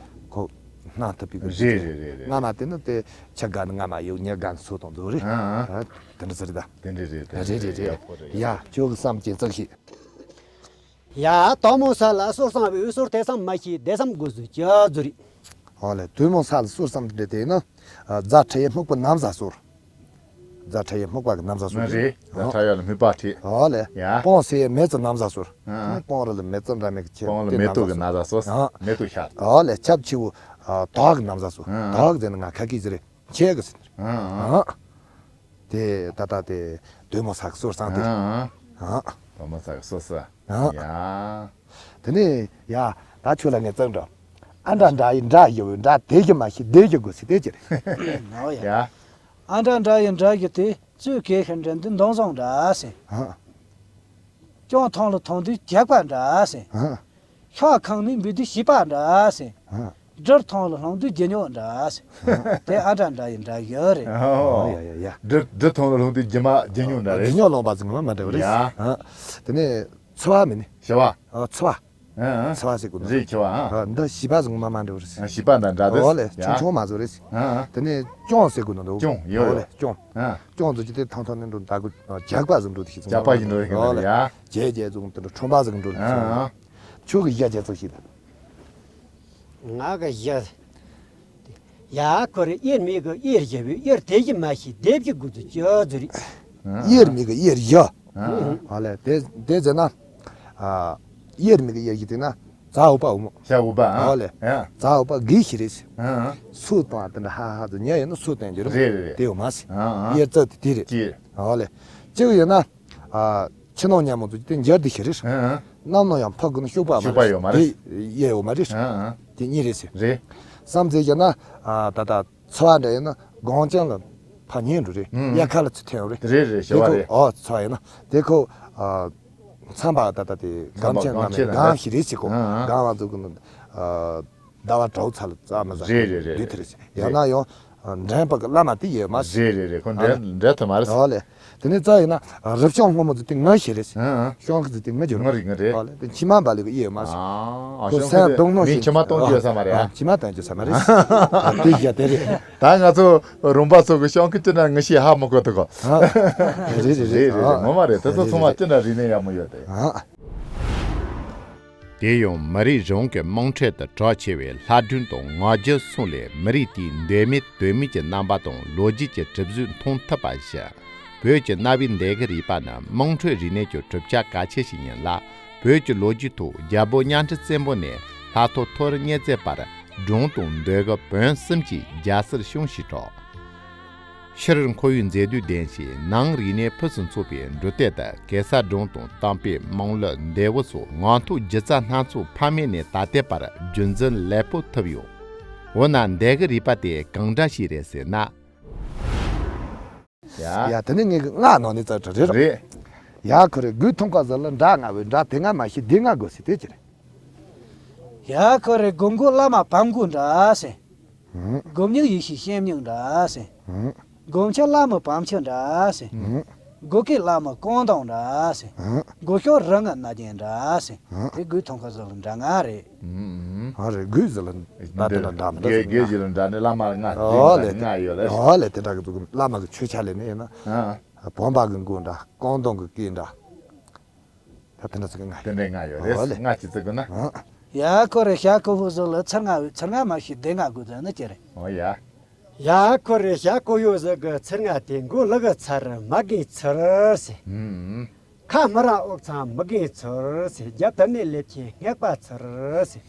གོ་སྣ་ཐུབ་པའི་གི། རེད་རེད་རེད་རེད། རྔ་མ་དེ་ནི་དེ་ཆ་དགའ་ནི་རྔ་མ་ཡོད་ཉེ་དགའ་ནི་སོ་དང་རྫོགས་རེད། ཨ་ཨ། ཨ། དེ་འདྲ་ཟེར་རེད་ད། དེ་འདྲ་རེད། རེད་རེད་རེད། ཡག་པོ་རེད། ཡ། ཁྱོད་གི་བསམ་ཅན་ཙག་ཤེས། ཡ། དང་མོ་ས་ལ་སོར་བསམ་བའི་སོར་དེ་བསམ་མ་ཤེས་དེ་བསམ་དགོས་སུ་ཅི་ཟུ་རེད། ཨོ་ལེ། དུས་མོ་ས་ལ་གསོལ་བསམ་དེ་འདྲ་དེ་ཡིན་ན། ཨ། རྫ་ཁྲི་ཡི་སྨུག་པོ་ན་བཟའ་གསོལ། རྫ་ཁྲི་ཡི་སྨུག་པ་གི་ན་བཟའ་གསོལ་ན་རེད། རྫ་ཁྲི་ཡི་ལ་སྨུག་པ་ཁྲིད། ཨོ་ལེ། ཡ། སྤང་སེ་ཡི་མེ་ཙི་ན་བཟའ་གསོལ། ཨ། སྤང་རི་ལ་མེ་ཙི་འདྲ་མེད་ཀྱི་ཁྱེད་སྤང་ལ་དེ་མེ་ན་ཏོག་གི་ན་བཟའ་གསོལ། ཨ། མེ་ཏོག་ཤར། ཨོ་ལེ། ཆབ་ཆེ་བོ། ཨ། དོག་གི་ན་བཟའ་གསོལ། ཨ། དོག་ཟེར་ན་ང་ཁ་སྐད་ཟེར་རེད། ཁྱེད་ཀྱི་ཟེར་ནི་རེད། ཨ། ཨ། དེ་ད་ལྟ་དེ་དུས་མོ་ས་གི་གསོལ་བསམ་དེ། ཨ། ཨ། དུས་མོ་ས་གི་གསོལ་ས། ཨ། ཡ། དེ་ནས་ཡ། ད་ཁྱོད་ལ་ངས་བརྩེགས་འགྲོ། ཨ་འདྲ་འདྲ་ཡི་འདྲ་ཡི་འདྲ་དེ་གི་མ་ཤི་དེ་གི་དགོས་སི་དེ་ཅི་རེད། ཨོ་ཡ། ཡ། ཨ་འདྲ་འདྲ་ཡི་འདྲ་གི་དེ་བཙོས་གས་ཤིང་འདྲེན་དུ་འདང་བཟང་འདྲ་སེ། ཨ། སྐྱོང་ཐང་ལ་ཐོང་དུས་རྒྱག་པ་འདྲ་སེ། ཨ། ཤ་ཁང་ནས་འབུད་དུས་བྱིས་པ་འདྲ་སེ། ཨ། སྦྲུལ་ཐང་ལ་ལྷུང་དུས་རྒྱུ་ཉོག་འདྲ་སེ། ཨ། དེ་ཨ་འདྲ་འདྲ་ཡི་འདྲ་ཡོད་རེད། ཨོ། ཡ་ཡ་ཡ། སྦྲུལ་སྦྲུལ་ཐང་ལ་ལྷུང་དུས་རྒྱུ་མ་རྒྱུ་ཉོག་འདྲ་རེད། རྒྱུ་ཉོག་ལོང་པ་ཟིག་ངོ་མ་འདྲ་བ་རེད། ཡ། ཨ། དེ་ནས་ཚོ་བ་མིན་ནི། ཤི་བ། ཨ། ཚོ་བ། ཨ། ཨ། ཚོ་བ་ཟེར་དགོས་ནོ། རེད་ཤི་བ། ཨ། ཨ། འདི་བྱིས་པ་ཟིག་ངོ་མ་མ་འདྲ་བ་རེད། ཨ། བྱིས་པ་འདྲ་འདྲ་འདི། ཨོ་ལེ། ཡ། ཆུང་ཆུང་མ་བཟོ་རེད། ཨ། ཨ། དེ་ནས་སྐྱོང་ཟེར་དགོས་ནོ་འདུག་སྐྱོང་ཡོད། ཨོ་ལེ། སྐྱོང་། ཨ། སྐྱོང་ཟེར་གྱི་དེ་ཐང་ཐང་ནས་འགྲོ་འདྲ་གོ་ཇག་པ་ཟིག་འགྲོ་དེ་ཤི་ཇག་པ་ཞིག་འགྲོ་ཡོད། ཨོ་ལེ། ཡ། ཇེ་ཇེ་ཟུང་དེ་འགྲོ་ཁྲོམ་པ་ཟིག་འགྲོ་ལེ། ཨ། ཨ། ཁྱོད་ཀྱི་ཡ་ཇེ་ཚོ་ཞིག་དང་། ང་གི་ཡ། ཡ་ཁོ་རེ་གཡེར་མེད་གི་གཡེར་བཞི་བའི་གཡེར་དེ་བཞི་མ་ཤི་དེ་བཞི་དགུ་དུ་ཅི་ཟེར་རེད། གཡེར་མེད་གི་གཡེར་བཞི། ཨ་ལེ། དེ་དེ་ཟེར་ན། ཨ། གཡེར་མེད་གི་གཡེར་བཞི་དེ་ན་རྫ་འུག་པ་འུ་མོ། ཤ་འུག་པ། ཨ་ལེ། ཡ། རྫ་འུག་པ་གི་ཤི་རེད། ཨ། སུ་དང་དེ་འདྲ་ཧ་ཧ་དུ་ཉལ་ཡོད་ན་སུ་དང་འགྱུར། རེད་རེད་རེད། དེ་འུ་མ་ཟེར། ཨ། ཨ། གཡེར་རྩ་དེ་དེ་རེད། ཅི། ཨ་ལེ། གཅིག་ཡོད་ན། ཨ། ཕྱི་ནང་མཉམ་མོ་ཚོ་དེ་འགྱུར་དེ་ཤི་རེད། ཨ། ཨ། གནམ་ནང་ཡང་ཕ་གི་ན་ཤུག་པ་མ་ཤུག་པ་རེད། ཡོད་མ་རེད། དེ་གཡེར་འུ་མ་རེད། ཨ། ཨ། དེ་གཉིས་རེད་ཟེར། རེད། བསམ་ཚེ་བྱས་ན། ཨ། ད་ལྟ་ཚོ་བ་འདྲ་ཡིན་ན་སྒང་ཅན་ལ་ཕ་ཉིན་འགྲོ་རེད། ཨུམ། དབྱར་ཁ་ལ་ཚུར་ཐོན་རེད། རེད་རེད། དེ་ཁོ། ཨོ། ཚོ་བ་ཡིན་ན་དེ་ཁོ། ཨ། ཚན་པ་ད་ལྟ་དེ་སྒང་ཅན་ན་མེད་སྒང་ཞིག་རེད་ཟེར་ཁོ། ཨ། ཨ། སྒང་བ་ཚོ་གི་ན། ཨ། ཟླ་བ་དྲུག་ཚ་ལ་རྩ་མ་ཟ། རེད་རེད་རེད། དེ་དེ་རེད་ཟེར། ཡང་ན་ཡང་འདྲེན་པ་གི་བླ་མ་དེ་ཡོད་མ་ཟེར། རེད་རེད་རེད། ཁོ་འདྲེན་འདྲེན་ཐུབ་མ་རེད་ཟེར། ཨོ་ལེ། དེ་ནས་རྩ་ཡིན་ན་རི་བྱང་སྔོན་མོ་ཚོ་དེ་ང་ཞིག་རེད་ཟེར། ཨ། ཨ། བྱང་གི་ཚོ་དེ་ང་རྒྱུ་རེད། ང་རེད་ང་རེད། ཨོ་ལེ། དེ་མཆི་མ་འབབ་ལེ་གི་ཡོད་མ་ཟེར། ཨ། ཁོ་སེམས་གདོང་ནོ་ཞིག་མཆི་མ་གཏོང་རྒྱུ་ཡོད་ས་མ་རེད། ཨ། མཆི་མ་གཏོང་རྒྱུ་ས་མ་རེད་ཟེར། དེ་ཡ་དེ་རེད། ད་ང་ཚོ་རོང་པ་ཚོ་གི་བྱང་གི་ཅི་ན་ང་ཞིག་ཧ་མ་གོ་ཐུག་གོ། ཨ། རེད་རེད་རེད། རེད་རེད་རེད། ངོ་མ་རེད། དེ་ཚོ་ཚང་མ་ཅི་ན་རིག་གནས་ཡག་མོ་ཡོད་དེ། ཨ། དེ་ཡང་མི་རིགས་གཞུང་གི་དམངས་ཁྲོད་དུ་གྲགས་ཆེ་བའི་ལྷ་སྒྲུང་དང་ངག་རྒྱུན་སོགས་ལས་མི་རིགས་དེའི་འདོད་མེད་དོན་མེད་ཀྱི་རྣམ་པ་དང་ལོ་རྒྱུས་ཀྱི་གྲུབ་གཟུགས་མཐོང་ཐུབ་པ་བཞིན། བོད་ཀྱི་གནའ་བོའི་འདས་ཀྱི་རིག་པ་ནི་དམངས་ཁྲོད་རིག་གནས་ཀྱི་གྲུབ་ཆ་གལ་ཆེ་ཞིག་ཡིན་ལ། བོད་ཀྱི་ལོ་རྒྱུས་ཐོག་རྒྱལ་པོ་གཉའ་ཁྲི་བཙན་པོ་ནས་ལྷ་ཐོ་ཐོ་རི་གཉན་བཙན་བར་སྒྲུང་དང་འདོད་རྒུ་བོན་གསུམ་གྱིས་རྒྱལ་སྲིད་སྐྱོང་ཞིག་གྲགས། ཕྱིར་ཁོར་ཡུག་མཛེས་སྡུག་ལྡན་ཞིང་ནང་རིག་གནས་ཕུན་སུམ་ཚོགས་པའི་འབྲུ་དེབ་དང་གེ་སར་སྒྲུང་དང་གཏམ་དཔེ་དམངས་གླུ་འདས་པོ་སོགས་ངག་ཐོག་སྒྱུ་རྩལ་སྣ་ཚོགས་ཕ་མེས་ནས་ད་ལྟའི་བར་རྒྱུན་འཛིན་ལེགས་པོ་ཐུབ་ཡོད། འོ་ན་འདས་ཀྱི་རིག་པ་དེ་གང་འདྲ་ཞིག་རེད་ཟེར་ན། ཡ། ཡ། དེ་ནས་ངས་ཀྱི་སྔགས་ནང་ནས་བཙལ་བྲིས་རེད། རེད། ཡ་ཁོ་རེ་དགུའི་ཐང་ཁ་ཟུར་ལ་འདྲ་ང་བའི་འདྲ་དེ་ང་མ་ཤི་དེ་ང་དགོས་སི་དེ་ཅི་རེད། ཡ་ཁོ་རེ་དགུ་མགོ་བླ་མ་བམ་མགོ་འདྲ་སེ། ཧུམ། དགུ་མྱིག་ཡེ་ཤེས་སྤྱན་མྱིག་འདྲ་སེ། ཧུམ། དགུ་མཆུ་བླ་མ་བམ་མཆུ་འདྲ་སེ། ཧུམ། དགུ་སྐེ་བླ་མ་རྐང་གདོང་འདྲ་སེ། ཧུམ། དགུ་ཤོག་རིགས་ལྔ་སྣ་རྒྱན་འདྲ་སེ། ཧུམ། དེ་དགུའི་ཐང་ཁ་ཟུར་ལ་འདྲ་ང་རེད། ཧུམ། ཨ་རེད། དགུའི་ཟུར་ལ་ད་དེ་འདྲ་འདྲ་མི་འདྲ་དགེ་ཟེར་དགེ་ན། ཟེར་ལ་འདྲ་ནི་བླ་མ་ལྔ། ཨོ་ལེ། ལྔ་ཡོད་ལེ། ཨོ་ལེ། དེ་འདྲ་གི་འདུག་བླ་མ་གི་མཆུ་ཆ་ལེ་ནི་ཡིན་ན། ཨ། བུམ་པ་གི་མགོ་འདྲ། རྐང་གདོང་གི་སྐེ་འདྲ། ད་དེ་འདྲ་ཟེར་གི་ང་ཡོད། དེ་འདྲའི་ང་ཡོད་རེད། ཨོ་ལེ། ང་ཅི་ཟེར་གི་ན། ཨ། ཡ་ཁོ་རེ་ཤ་ཁོ་ཧུ་ཟོ་ལ་ཚར་ང་ཚར་ང་མ་ཤི་དེ་ང་དགོས་ཟེར་ནི་ཅི་རེད། ཨོ་ཡ། ཡ་ཁོ་རེ་ཤ་ཁོ་ཡོ་ཟེར་གི་ཚར་ང་དེ་མགོ་ལག་གི་ཚར་མ་གི་ཚར་ཟེར། ཨུམ། ཁ་མི་ར་ཨོག་ཚང་མི་རྒན་ཚུར་སེ། རྒྱབ་དར་ནས་ལེབ་ཁྱེད་སྔགས་པ་ཚུར་སེ།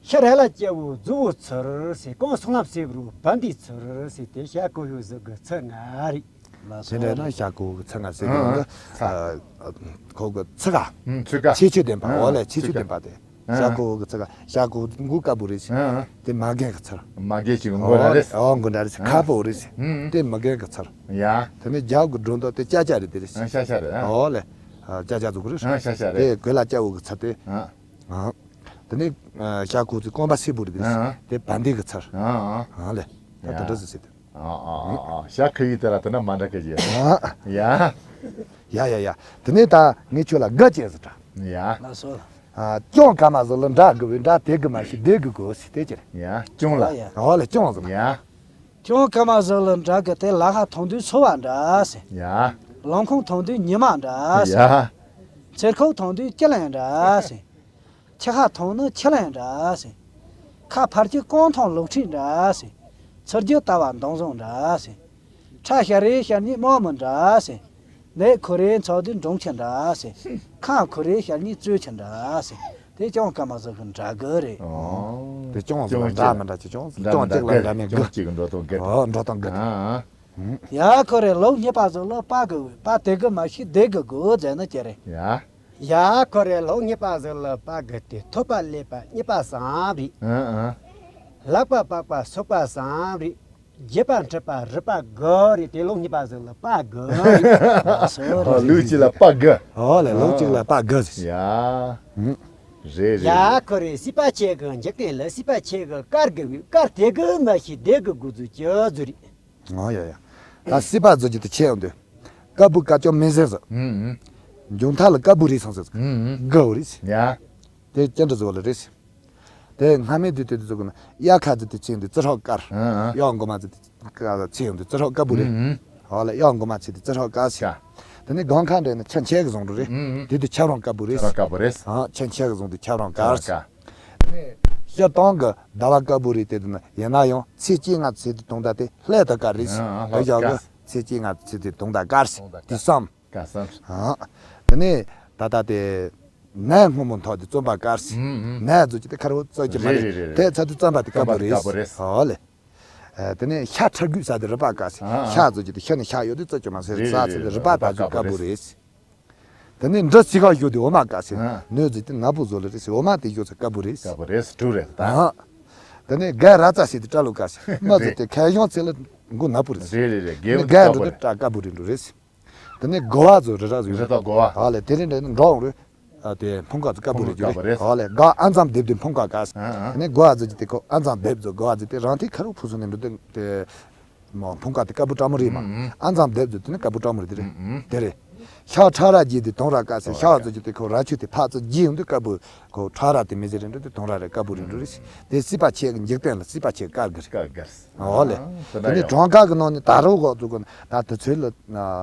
ཤི་རལ་ལ་སྐྱེ་བོ་རྫུ་བོ་ཚུར་སེ། རྐང་སོང་ལམ་སེ་བུ་རུ་བན་དེ་ཚུར་སེ། དེ་ཤ་ཀོ་ཡོ་ཟུག་གི་ཚུར་ང་རེད། དེ་འདྲ་ན་ཤ་ཀོ་གི་ཚུར་ང་ཟེར་གི་ཨང་། ཨ། ཁོ་གི་ཚུར་ག་ཨང་། ཚུར་ག་ཆེ་ཆེ་ལྡན་པ། ཨང་། འོ་ལེ། ཆེ་ཆེ་ལྡན་པ་དེ། ཨ། ཤ་ཀོ་གི་ཚུར་ག་ཤ་ཀོ་མགོ་དཀར་པོ་རེད་ཟེར། ཨ། དེ་མ་རྒན་གི་ཚུར། མ་རྒན་ཞིག་མགོ་ར་རེད། ཨོ་མགོ་འདྲ་རེད་ཟེར། ཨ། ཁ་པོ་རེད་ཟེར། ཨུམ། དེ་མ་རྒན་གི་ཚུར། ཡ། དེ་ནས་རྒྱབ་གི་སྒྲོ་འདོགས་དེ་ཅ་ཅ་རེད་དེ་རེད་ཟེར། ཨ། ཅ་ཅ་རེད། ཨ། ཨོ་ལེ། ཨ། ཅ་ཅ་ཟུག་རེད། ཨ། ཅ་ཅ་རེད། དེ་གོས་ལ་སྐྱ་བོ་གི་ཚུར་དེ། ཨ། ཨ། དེ་ནས་ཤ་ཀོ་ཚོ་རྐང་པ་སེར་པོ་རེད་དེ་རེད་ཟེར། ཨ། དེ་བན་དེ་གི་ཚུར། ཨ། ཨ་ལེ། ད་དེ་འདྲ་ཟེར་ཟེར་དེ། ཨ། ཨ། ཨ། ཤ་ཁ་ཡི་དེ་ལ་དེ་འདྲ་མ་འདྲ་གི་ཡ། ཨ། ཡ། ཡ་ཡ་ཡ། དེ་ནས་ད་ངས་ཁྱོད་ལ་དགའ་ཅན་ཟེར་དྲ། ཡ། ལགས་སོ། ཨ། སྐྱོང་ཀ་མ་ཟིག་ལ་འདྲ་དགོས་བས་འདྲ་དེ་གི་མ་ཤི་དེ་གི་དགོས་སི་དེ་ཅི་རེད། ཡ། སྐྱོང་ལ། ཨ་ཡ། ཨོ་ལེ། སྐྱོང་ཟིག་ལ། ཡ། སྐྱོང་ཀ་མ་ཟིག་ལ་འདྲ་གི་དེ་ལ་ཧ་ཐོང་དུས་ཚོ་བ་འདྲ་སེ། ཡ། ལང་ཁོང་ཐོང་དུས་ཉི་མ་འདྲ་སེ། ཡ། ཚེར་ཁོག་ཐོང་དུས་སྐྱི་ལན་འདྲ་སེ། ཆི་ཧ་ཐོང་ནི་ཆི་ལན་འདྲ་སེ། ཁ་ཕར་གྱི་རྐང་ཐང་ལུག་ཁྲིད་འདྲ་ཟེར། ཚུར་གྱི་ལྟ་བ་འདང་བཟང་འདྲ་ཟེར། ཁྲ་ཤ་རེ་ཤ་གཉིས་དམག་མི་འདྲ་ཟེར། ནས་ཁོ་རེ་ཚོགས་དུས་འབྲོང་ཁྱི་འདྲ་ཟེར། ཁ་ཁོ་རེ་ཤ་གཉིས་བཙོས་ཁྱི་འདྲ་ཟེར། དེ་ཅང་སྐར་མ་ཟིག་གི་འདྲ་གི་རེད། ཨོ། དེ་ཅང་ཟིག་ལ་འདྲ་མི་འདྲ་ཅི་ཅང་ཟིག་ཅང་གཅིག་ལ་འདྲ་མེད་གི། ཅང་གཅིག་གི་འགྲོ་སྟངས་གི། ཨོ། འགྲོ་སྟངས་གི། ཨ། ཡ་ཁོ་རེ་ལོ་གཉིས་པ་ཟིག་ལ་པ་གི་པ་དེ་གི་མ་ཤི་དེ་གི་དགོས་ཟེར་ན་ཅི་རེད། ཡ། ཡ་ཁོ་རེ་ལོ་གཉིས་པ་ཟིག་ལ་པ་གི་དེ་ཐོབ་པ་ལས་པ་གཉིས་པ་བཟང་རེད། ཨ་ཨ། ལག་པ་པགས་པ་སོག་པ་བཟང་རེད། རྒྱུད་པ་འཁྲིད་པ་རུས་པ་དགུ་རེད། དེ་ལོ་གཉིས་པ་ཟིག་ལ་པ་དགུ་རེད། ཨ་སོ་རེད། ལུག་གཅིག་ལ་པ་དགུ། ཨོ་ལེ། ལུག་གཅིག་ལ་པ་དགུ་ཟེར། ཡ། རེད་རེད། ཡ་ཁོ་རེ་སྲིད་པ་ཆེ་གི་འཇིག་རྟེན་ལ་སྲིད་པ་ཆེ་གི་དཀར་གི་བའི་དཀར་དེ་གི་མ་ཤི་དེ་གི་དགོས་ཚུལ་ཅི་ཟིག་རེད། ཨོ་ཡ་ཡ། ད་སྲིད་པ་ཟེར་རྒྱུ་དེ་ཆེ་ཡོང་དུས། དཀར་པོ་དཀར་ཅོག་མིན་ཟེར་ཟེར། ཨུམ་ཨུམ། མཇུག་མཐའ་ལ་དཀར་པོ་རེད་སོང་ཟེར་ཟེར། ཨུམ་ཨུམ། དགའ་བོ་རེད་ཟེར། ཡ། དེ་ཅི་འདྲ་བཟོ་ལ་རེད་ཟེར། དེ་སྔ་མའི་དུས་དེ་དུས་ཟེར་གོ་ན་གཡག་ཁ་ཟེར་དེ་ཚིག་འདི་ཙི་ཧྲག་དཀར། ཨུམ་ཨུམ། གཡག་མགོ་མ་ཟེར་དེ་ཚིག་འདི་ཙི་ཧྲག་དཀར་པོ་རེད། ཨུམ་ཨུམ། ཨོ་ལེ། གཡག་མགོ་མ་ཚིག་འདི་ཙི་ཧྲག་དཀར་ཟེར། ཀ། དེ་ནས་སྒང་ཁ་འདྲ་ན་ཆ་འཆད་གི་བཟུང་འགྲོ་རེད། ཨུམ་ཨུམ། དེ་དུས་ཆབ་རོམ་དཀར་པོ་རེད། ཆབ་རོམ་དཀར་པོ་རེད། ཨ། ཆ་འཆད་གི་བཟུང་དུས་ཆབ་རོམ་དཀར་ཟེར། ཆབ་རོམ་དཀར། དེ་ནས་སྤྱིར་བཏང་གི་ཟླ་བ་དཀར་པོ་རེད། དེ་དུས་ན་ཡིན་ན་ཡང་ཚེས་བཅོ་ལྔ་ཚེས་དེ་དུང་ཟླ་དེ་སླད་དུ་དཀར་རེད་ཟེར། ཨ་ཨ། ལྷག་དེ་ཞག་གི་དཀར། ཚེས་བཅོ་ལྔ་ཚེས་དེ་དུང་ཟླ་དཀར་ཟེར། དུང་ཟླ་དེ་བསམ། དཀར་བསམ། ཨ། དེ་ནས་ད་ལྟ་དེ་ནད་སྔོན་མོ་མཐོ་དེ་བཙོན་པ་དཀར་ཟེར། ཨུམ་ཨུམ། ནད་ཟེར་རྒྱུ་དེ་ཁ་རོ་བཙོན་གྱི་མ་རེད། རེད་རེད་རེད། དེ་ཚ་དུས་བཙོན་པ་དེ་དཀར་པོ་རེད། བཙོན་པ་དེ་དཀར་པོ་རེད། ཨོ་ལེ། ཨ། དེ་ནས་ཤ་ཁྲག་རྒོད་ཟེར་དེ་རུས་པ་དཀར་ཟེར། ཨ་ཨ། ཤ་ཟེར་རྒྱུ་དེ་ཤ་ནས་ཤ་ཡོད་དེ་བཙོན་གྱི་མ་རེད། རེད་ཟ་རེད་ཟེར་དེ་རེད། རུས་པ་དཀར་པོ་རེད། དེ་ནས་འབྲི་ཚིག་ཁ་ཞོ་དེ་འོ་མ་དཀར་ཟེར། ཨ། སྣོད་ཟེར་དེ་ནག་པོ་བཟོ་ལ་རེད་ཟེར། འོ་མ་དེ་ཞོ་ཚེ་དཀར་པོ་རེད། དཀར་པོ་རེད། དྲུག་རེད་ད། ཨ། དེ་ནས་དགའ་ར་ཙ་ཟེར་དེ་སྐྲ་ལོ་དཀར་ཟེར། མ་ཟེར་དེ་ཁ་གཞོང་ཚེ་ལ་མགོ་ནག་པོ་རེད་ཟེར། རེད་རེད་རེད། དེ་ནས་དགའ་འགྲོ་དེ་སྐྲ་དཀར་པོ་རེད་འགྲོ་རེད་ཟེར། དེ་ནས་དགོ་བ་ཚོ་རི་ར་ཚོ་རི་ར་དགོ་བ། ཨ་ལེ། དེ་རིང་འདྲ་ནི་འགྲོ་འོང་རེད། ཨ། དེ་འཕུང་ཁ་ཚོ་དཀར་པོ་རེད་རྒྱུ་རེད། ཨ་ལེ། དགའ་ཨ་མཚམས་སྡེབ་དེ་འཕུང་ཁ་དཀར་ཟེར། ཨ་ཨ། དེ་ནས་དགོ་བ་ཚོ་གྱི་དེ་ཁོ་ཨ་མཚམས་སྡེབ་ཚོ་དགོ་བ་ཚོ་དེ་རང་ཐིག་ཁ་རུ་ཕུ་སུ་ནས་འགྲོ་དེ་དེ། མ་འཕུང་ཁ་དེ་དཀར་པོ་ཀྲ་མོ་རེད་མ། ཨ་མཚམས་སྡེབ་ཚོ་དེ་ནི་དཀར་པོ་ཀྲ་མོ་རེད་དེ་རེད། དེ་རེད། ཤ་ཁྲ་ར་རྒྱས་དེ་དུང་ར་དཀར་ཟེར། ཤ་བ་ཚོ་གྱི་དེ་ཁོ་ར་ཆུ་དེ་ཕག་ཚོ་རྒྱས་ཡོང་དུས་དཀར་པོ། ཁོ་ཁྲ་ར་དེ་མི་ཟེར་རེད་འགྲོ་དེ་དུང་ར་རེད་དཀར་པོ་རེད་འགྲོ་རེད། དེ་སྲིད་པ་ཆེ་གི་འཇིག་རྟེན་ལ་སྲིད་པ་ཆེ་དཀར་གི་རེད། དཀར་གི་རེད། ཨོ་ལེ། ཨ། དེ་ནས་གྲངས་ཀ་གི་ནང་ནས་ད་རུང་འོག་ཚུགས་གོ་ན་ད་དུས་ཚོད་ལ་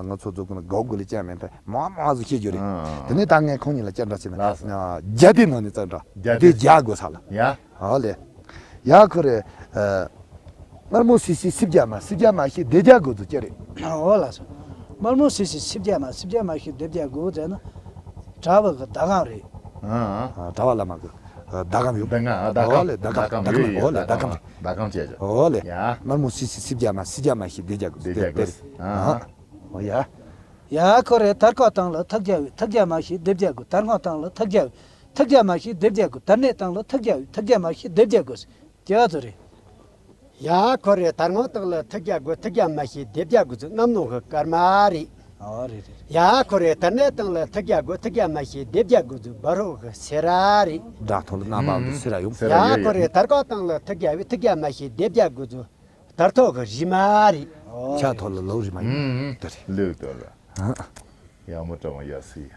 ང་ཚོ་ཚུགས་གོ་ན་དགོ་དགོ་ལ་ཅན་མེད་པས་མང་མང་ཟིག་ཤེས་རྒྱུ་རེད། ཨ། དེ་ནས་ད་ངས་ཁོང་གཉིས་ལ་ཅན་འདྲ་བྱས་ན་ལགས་སོ། བརྒྱ་དེ་ནང་ནས་ཙམ་འདྲ་བརྒྱ་དེ་དེ་བརྒྱ་དགོས་ས་ལ། ཡ། ཨོ་ལེ། ཡ་ཁོ་རེ། ཨ། དམར་མོ་སི་སི་སིབ་རྒྱ་མ་སིབ་རྒྱ་མ་ཤི་སྡེ་རྒྱ་དགོས་ཚུལ་ཅི་རེད། ཨོ་ལགས་སོ། དམར་མོ་སི་སི་སིབ་རྒྱ་མ་སིབ་རྒྱ་མ་ཤི་སྡེ་རྒྱ་དགོས་ཟེར་ན། གྲྭ་བ་གི་ཟླ་གམ་རེད། ཨ། ཨ། གྲྭ་བ་བླ་མ་གི་ཟླ་གམ་ཡོད། ཟླ་གམ། ཨ། ཟླ་གམ། ཨོ་ལེ། ཟླ་གམ། ཟླ་གམ་ཡོད། ཨོ་ལེ། ཟླ་གམ་རེད། ཟླ་གམ་བྱས་ཆོག་ཨོ་ལེ། ཡ། དམར་མོ་སི་སི་སིབ་རྒྱ་མ་སིབ་རྒྱ་མ་ཤི་སྡེ་རྒྱ་དགོས་ཟེར། ཨ། ཨོ་ཡ། ཡ་ཁོ་རེ་དར་ཁ་སྟེང་ལ་ཐག་རྒྱ་བའི་ཐག་རྒྱ་མ་ཤི་སྡེ་རྒྱ་དགོས། དར་ཁ་སྟེང་ལ་ཐག་རྒྱ་བའི་ཐག་རྒྱ་མ་ཤི་སྡེ་རྒྱ་དགོས། དར་སྣེ་སྟེང་ལ་ཐག་རྒྱ་བའི་ཐག་རྒྱ་མ་ཤི་སྡེ་རྒྱ་དགོས་ཟེར། ཅི་ཚོ་རེད། ཡ་ཁོ་རེ་དར་ངོ་སྟེང་ལ་ཐག་རྒྱ་དགོས། ཐག་རྒྱ་མ་ཤི་སྡེ་རྒྱ་དགོས་ཚུལ་གནམ་ནོ་གི་སྐར་མ་རེད། ཨོ་རེད་རེད་རེད། ཡ་ཁོ་རེ་དར་སྣེ་སྟེང་ལ་ཐག་རྒྱ་དགོས། ཐག་རྒྱ་མ་ཤི་སྡེ་རྒྱ་དགོས་ཚུལ་བ་རོ་གི་སེ་ར་རེད། དགྲ་ཐོག་ལ་རྣམ་པ་འདི་སེ་ར་ཡོང་། སེ་ར་ཡ་ཡོད་ཁོ་ཡོད། རེ་དར་ཁ་སྟེང་ལ་ཐག་རྒྱ་བའི་ཐག་རྒྱ་མ་ཤི་སྡེ་རྒྱ་དགོས་ཚུལ་དར་ཐོག་གི་རི་མ་རེད། ཨོ། ཆ་ཐོག་ལ་ལོ་རི་མ་ཡོང་། ཨུམ། དེ་རེད། ལེགས་འདུག་ལ། ཡ་མོ་ཀྲ་མོ་ཡ་སི་ཡ།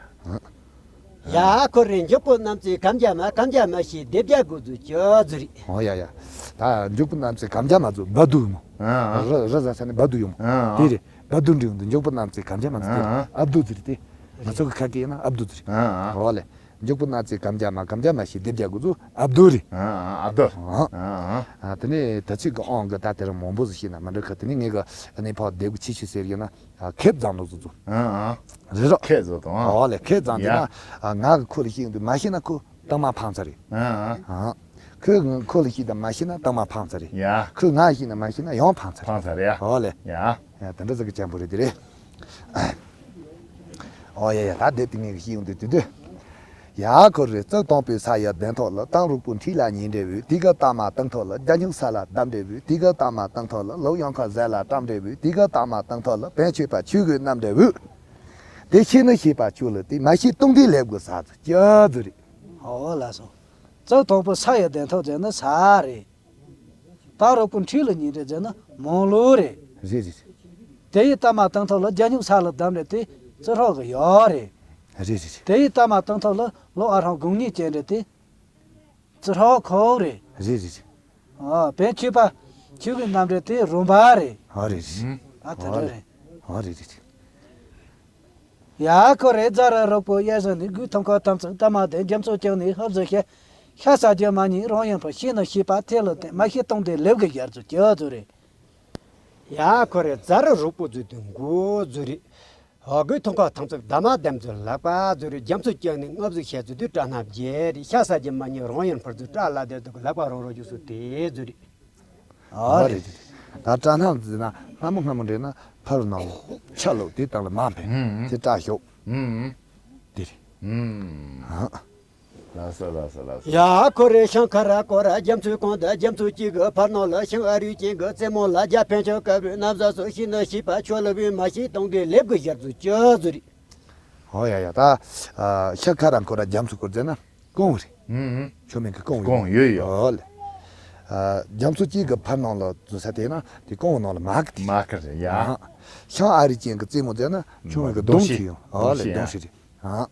ཡ་ཁོ་རེ་མགྱོགས་པོ་རྣམ་རྩེ་གམ་རྒྱ་མ་གམ་རྒྱ་མ་ཤི་སྡེ་རྒྱ་དགོས་ཚུལ་ཅི་ཚོ་རེད། ཨོ་ཡ་ཡ། ད་མགྱོགས་པོ་རྣམ་རྩེ་གམ་རྒྱ་མ་ཚོ་བ་དུ་མོ། ཨ་ཨ། རི་རི་ཟ་ས་ནས་བ་དུ་ཡོང་། ཨ་ཨ། དེ་རེད། བ་དུ་འདྲི་ཡོང་དུས་མགྱོགས་པོ་རྣམ་རྩེ་གམ་རྒྱ་མ་ཚོ་དེ། ཨ་ཨ། ཨབ་དུ་ཚོ་རེད་དེ། ང་ཚོ་གི་ཁ་སྐད་ཡིན་ན་ཨབ་དུ་ཚོ་རེད། ཨ་ཨ། ཨོ་ལེ། མགྱོགས་པོ་རྣམ་རྩེ་གམ་རྒྱ་མ་གམ་རྒྱ་མ་ཤི་སྡེ་རྒྱ་དགོས་ཚུལ་ཨབ་དུ་རེད། ཨ་ཨ། ཨབ་དུ། ཨ་ཨ། ཨ། དེ་ནས་ད་ཚིག་གི་ཨང་གི་ད་དེ་རིང་མང་པོ་ཟིག་ཤེས་ན་མ་འགྲིག་གི། དེ་ནས་ངས་གི་ཨ་ནི་ཕག་སྡེ་དགུ་ཆི་ཆི་ཟེར་ཡོད་ན། ཨ། ཁེབས་བཟང་ལོ་ཟུ་ཟུ། ཨ་ཨ། རེད་རོ། ཁེབས་བཟོ་དང་། ཨོ་ལེ། ཁེབས་བཟང་དེ་ཡ། ན། ཨ། ང་གི་ཁོ་ལ་ཤེས་ཡོང་དུས་མ་ཤེས་ན་ཁོ་གཏང་མ་ཕང་ཚར་རེད། ཨ་ཨ། ཨ། ཁོས་ཁོ་ལ་ཤེས་དང་མ་ཤེས་ན་གཏང་མ་ཕང་ཚར་རེད། ཡ། ཁོས་ང་ཤེས་ན་མ་ཤེས་ན་ཡང་ཕང་ཚར་རེད། ཕང་ཚར་རེད་ཡ། ཨོ་ལེ། ཡ། ཡ། དེ་འདྲ་ཟིག་གི་ཅན་པོ་རེད་དེ་རེད། ཨོ་ཡ་ཡ། ད་དེབ་དེ་ངས་གི་ཤེས་ཡོང་དུས་དེ་དུས། ཡ་ཁོ་རེ་གཙུག་དང་པོའི་ས་ཡི་གདན་ཐོག་ལ་གཏང་རོག་པོ་འཁྲིས་ལ་ཉེ་འབྲས་བུ། དེ་གི་གཏང་མ་གཏང་ཐོག་ལ་རྒྱ་སྨྱུག་ས་ལ་བསྡམ་འབྲས་བུ། དེ་གི་གཏང་མ་གཏང་ཐོག་ལ་ལོ་གཡང་ཁ་ཟས་ལ་བཀྲམ་འབྲས་བུ། དེ་གི་གཏང་མ་གཏང་ཐོག་ལ་བན་ཆོས་པ་ཆོས་གོས་བསྣམས་འབྲས་བུ། དེ་ཤེས་ནི་ཤེས་པ་ཆོས་ལ་དེ་མ་ཤེས་སྟོང་དེ་ལེབ་དགོས་ས་ཚོ་ཅི་ཚོ་རེད། ཨོ་ལགས་སོ། གཙུག་དང་པོ་ས་ཡི་གདན་ཐོག་ཟེར་ན་ས་རེད། གཏང་རོག་པོ་འཁྲིས་ལ་ཉེ་འབྲས་ཟེར་ན་མོང་ལུག་རེད། རེད་རེད་རེད། དེ་ཡི་གཏང་མ་གཏང་ཐོག་ལ་རྒྱ་སྨྱུག་ས་ལ་བསྡམས་འབྲས་དེ་ཙི་ཧྲོག་གི་ཡོག་རེད། རེད་རེད་རེད། དེ་ཡི་གཏང་མ་གཏང་ཐོག་ལ་ལོ་ཨ་ཧྲང་དགུང་གཉིས་བཅས་འབྲས་དེ་ཙི་ཧྲོག་ཁོག་རེད། རེད་རེད་རེད། ཨ། བན་ཆོས་པ་ཆོས་གོས་བསྣམས་འབྲས་དེ་རོམ་པ་རེད། ཨ། རེད་རེད། ཨ། དེ་འདྲ་རེད། ཨ། རེད་རེད་རེད། ཡ་ཁོ་རེ་རྫ་ར་རོག་པོ་གཡས་བཞི་ནས་དགུ་ཐམ་ཁ་ཐམ་ཚིགས་ཐ་མ་དེ་རྒྱ་མཚོ་བྱང་ནས་ཧབ་བཟོ་བྱས། ཤ་ཟ་རྒྱུ་མ་རྙེད་རང་ཡིན་ཕུ། ཤེས་ན་ཤེས་པ་ཐེ་ལོ་ཏེ། མ་ཤེས་སྟོང་དེ་ལེབ་གི་ཞར་ཚུལ་ཅི་ཚུལ་རེད། ཡ་ཁོ་རེ་ཛ་རུ་རུག་པོ་ཛུ་དུ་མགོ་ཛུ་རེད། ཧ་གོས་ཐོང་ཁ་ཐང་ཚབ་ད་མ་དམ་ཚུལ་ལག་པ་ཛུ་རེད། རྒྱ་མཚོ་བཅག་ནས་ལྔ་བཟུ་ཤ་ཚུལ་དུ་སྐྲ་སྣབས་རྒྱས་རེད། ཤ་ཟ་རྒྱུ་མ་རྙེད་རང་ཡིན་ཕུ་ཛུ་སྐྲ་ལ་དེ་དུ་ལག་པ་རོ་རོ་རྒྱུ་སུ་དེ་ཛུ་རེད། ཨ་རེད། ད་སྐྲ་སྣབས་ཟེར་ན་སྔ་མོ་སྔ་མོ་འདྲེས་ན་ཕ་རུ་ནང་ལ་ཆ་ལོ་དེ་དང་ལ་མ་ཕན་ཨུམ། དེ་སྐྲ་ཞོག་ཨུམ། དེ་རེད། ཨུམ། ཨ། ལགས་སོ་ལགས་སོ་ལགས་སོ། ཡ་ཁོ་རེ་ཤང་ཁ་ར་ཀོ་ར་རྒྱ་མཚོའི་གོང་དུ་རྒྱ་མཚོ་གཅིག་གི་ཕར་ནང་ལ་ཤིང་ཨ་རུས་ཅན་གི་རྩེ་མོ་ལ་རྒྱ་ཕན་ཆོག་དཀར་བོའི་ན་བཟའ་སོ་ཤི་ན་ཤི་ཕ་ཆོ་ལ་བའི་མ་ཤི་གཏོང་གི་ལེབ་གི་ཞར་ཚུལ་ཅི་ཚུལ་རེད། ཨོ་ཡ་ཡ་ད་ཤང་ཁ་ར་ཀོ་ར་རྒྱ་མཚོ་སྐོར་ཟེར་ན། ཀོང་རེད། ཨུམ་ཨུམ། ཆོ་མེན་གི་ཀོང་ཀོང་ཡོད་ཡོད། ཨོ་ལེ། ཨ། རྒྱ་མཚོ་གཅིག་གི་ཕར་ནང་ལ་འཛུལ་ས་དེ་ན་དེ་ཀོང་ནང་ལ་མ་གི་དེ། མ་གི་རེད་ཡ། ཨ། ཤང་ཨ་རི་ཅན་གི་རྩེ་མོ་ཟེར་ན་ཆུང་བའི་གི་གདོང་ཤི་ཡོང་། ཨོ་ལེ་གདོང་ཤི་རེད། ཨ།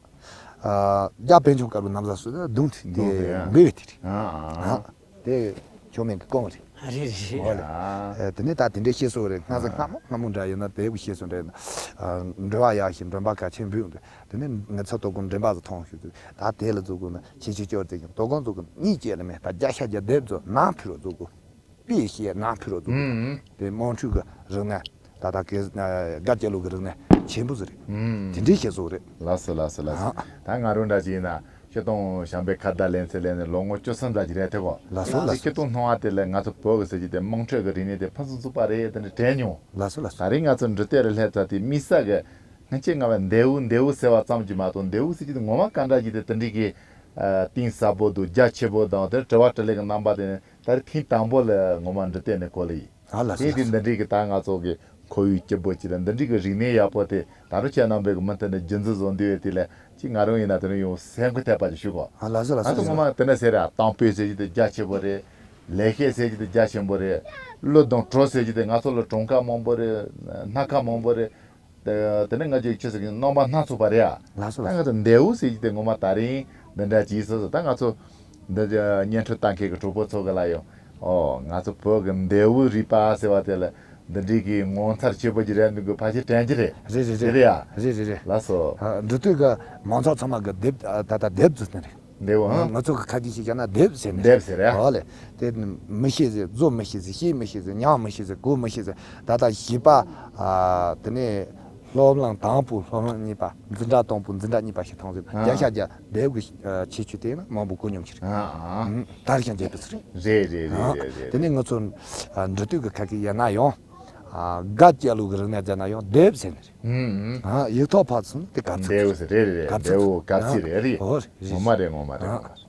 ཨ། རྒྱ་པན་ཆུང་དཀར་པོའི་ན་བཟའ་སུ་ན་གདོང་དེ་གདོང་དེ་ཡ། འབེ་བའི་དེ་རེད། ཨ་ཨ། ཨ། དེ་ཆོ་མེན་གི་ཀོང་རེད། རེད་རེད། ཨོ་ལེ། ཨ། དེ་ནས་ད་དེ་འདྲའི་བཤད་སྲོལ་རེད། སྔ་ས་སྔ་མོ་སྔ་མོ་འདྲ་ཡིན་ན་དེ་བུ་བཤད་སྲོལ་འདྲ་ཡིན་ན། འགྲོ་བ་ཡག་ཞིང་འདྲེན་པ་གལ་ཆེན་པོ་ཡོང་དུས། དེ་ནས་ངེད་ཚོ་དོ་དགོང་འདྲེན་པ་ཚོ་མཐོང་ཞུ་དུས་ད་དེ་ལ་འཛུགས་དགོས་ན་ཆེ་ཆེ་སྐྱོར་དེ་ཀྱང་དོ་དགོང་འཛུགས་དགོས་གཉིས་བཅས་ལ་མེད་ད་བརྒྱ་ཤ་བརྒྱ་སྡེབ་ཚོ་ནང་ཕུལ་རོགས་འཛུགས་དགོས། པི་ཤེ་ནང་ཕུལ་རོགས་འཛུགས་དགོས། དེ་དམངས་ཁྲོད་ཀྱི་རིག་གནས་ད་ལྟ་གེ་སྒ་སྐྱ་ལུག་གི་རིག་གནས་ཆེན་པོ་ཟིག་རེད། དེ་འདྲའི་བཤད་སྲོལ་རེད། ལགས་སོ་ལགས་སོ་ལགས་སོ། ད་ང་རང་འདྲ་ཅིག་ཡིན་ན་ཁྱི་སྟོང་བྱམས་པའི་ཁ་བརྡ་ལེན་ཚེ་ལེན་ནས་ལོ་ངོ་བཅུ་གསུམ་ཙམ་ཅིག་རེད་དེ་གོ། ལགས་སོ་ལགས་སོ། ཁྱི་སྟོང་སྣང་བ་དེ་ལས་ང་ཚོ་བོད་ཀྱི་ཟེར་གྱི་དེ་དམངས་ཁྲོད་ཀྱི་རིག་གནས་དེ་ཕུན་སུམ་ཚོགས་པ་རེད་དེ་འདྲ་དྲན་མྱོང་། ལགས་སོ་ལགས་སོ། ད་རིང་ང་ཚོ་འབྲི་དེབ་རུ་སླེབས་ཚར་དུས་དམིགས་བསལ་གྱི་སྔ་ཕྱི་སྔ་བའི་འདེའུ་འདེའུ་ཟེར་བ་ཙམ་གྱིས་མ་གཏོགས་འདེའུ་ཟེར་གྱི་དེ་ངོ་མ་ག་འདྲ་ཅིག་དེ་དེ་འདྲའི་གི་གཏིང་ཟབ་པོ་འདུག་རྒྱ་ཆེ་པོ་དང་དེ་དྲི་བ་དྲིས་ལན་གྱི་རྣམ་པ་དེ་ནི་ད་རེས་ཐེངས་དང་པོ་ལ་ངོ་མ་འབྲི་དེབ་ནས་གོ་ལ་ཡིན། ཨ་ལགས་སོ་དེ་ལགས་དེ་སོ། འདི་འདྲའི་གི་ད་ང་ཚོ་གི་ཁོར་ཡུག་སྐྱིད་པོ་ཅིག་ལ་འདི་འདྲའི་གི་རིག་གནས་ཡག་པོ་དེ་ད་རུང་ཁྱེད་རྣམ་པའི་གི་མུ་མཐུད་ནས་རྒྱུན་འཛིན་བཟོ་འདོད་ཡོད་དེ་ལ་ཅིག་ང་རང་ཡིན་ན་དེ་རིང་ཡང་སེམས་ཁུར་ཐེབས་པ་ཅིག་ཞུ་གོ། ཨ་ལགས་སོ་ལགས་སོ། ང་ཚོ་ངོ་མ་དེ་འདྲ་ཟེར་ར་གཏམ་དཔེ་ཟེར་གྱི་དེ་རྒྱ་ཆེ་པོ་རེད། ལེགས་བཤད་ཟེར་གྱི་དེ་རྒྱ་ཆེན་པོ་རེད། གླུ་དང་བྲོ་ཟེར་གྱི་དེ་ང་ཚོ་ལ་གྲངས་ཀ་མང་པོ་རེད། སྣ་ཁ་མང་པོ་རེད། དེ་དེ་ནས་ང་ཚོས་ཁྱེད་ཚོ་གི་རྣམ་པ་སྣ་ཚོགས་པ་རེད་ཨ། ལགས་སོ་ད་ལགས་སོ། ང་ཚོ་འདེའུ་ཟེར་གྱི་དེ་ངོ་མ་ད་རིང་འདི་འདྲ་བྱས་སོ་སོ་ད་ང་ཚོ་འདི་བརྙན་འཕྲིན་ལྟ་མཁན་གྱི་གྲོགས་པོ་ཚོ་གི་ལ་ཡང་ཨོ་ང་ཚོ་བོད་ཀྱི་འདེའུ་རིག་པ་ཟེར་བ་དེ་ལ་འདི་འདྲའི་གི་ངོ་མཚར་ཆེ་པོ་ཅིག་རེད་འདུག་གི་ཕལ་ཆེར་དྲན་གྱི་རེད། རེད་རེད་རེད། རེད་ཡ། རེད་རེད་རེད། ལགས་སོ། ཨ་འབྲི་དུས་ཀྱི་མང་ཚོགས་ཚང་མ་གི་དེབ་ད་ལྟ་དེབ་བཟོས་ནི་རེད། འདེའུ་ཨང་། ང་ཚོ་གི་ཁ་གིས་ཤིག་བྱས་ན་དེབ་ཟེར་ནི་རེད། དེབ་ཟེར་ཡ། ཨོ་ལེ། དེ་མི་ཤེས་ཟེར་བཟོ་མི་ཤེས་ཟེར་ཤེས་མི་ཤེས་ཟེར་ཉམས་མི་ཤེས་ཟེར་གོ་མི་ཤེས་ཟེར་ད་ལྟ་བཞི་པ། ཨ་དེ་ནས་སློབ་གླིང་དང་པོ་སློབ་གླིང་གཉིས་པ་འཛིན་གྲྭ་དང་པོ་འཛིན་གྲྭ་གཉིས་པ་ཞིག་མཐོང་ཟེར་ཨ། བརྒྱ་ཆ་བརྒྱ་དེབ་གི་ཁྱད་ཆོས་དེ་ཡིན་ན་མང་པོ་གོ་སྙོམས་ཤིག་རེད། ཨ་ཨ། ད་རེས་ཀྱང་བརྒྱད་པ་ཟེར་རེད། རེད་རེད་རེད་རེད་རེད། དེ་ནས་ང་ཚོ་འབྲི་དུས་ཀྱི་ཁ་གིས་ཡིན་ན་ཡང་། ཨ་སྒ་སྐྱ་ལུག་གི་རིག་གནས་ཟེར་ན་ཡང་དེབ་ཟེར་ནི་རེད། ཨུམ་ཨུམ། ཨ་ཡིག་ཐོག་ཕབ་སོང་དེ་ག་ཚོད་འདྲ་བོ་ཟེར་རེད་རེད་རེད། ག་ཚོད་འདྲ་བོ་ག་ཚོད་རེད་རེད། ཨོ་རེད་ངོ་མ་རེད་ངོ་མ་རེད་ཨ། ངོ་མ་རེད།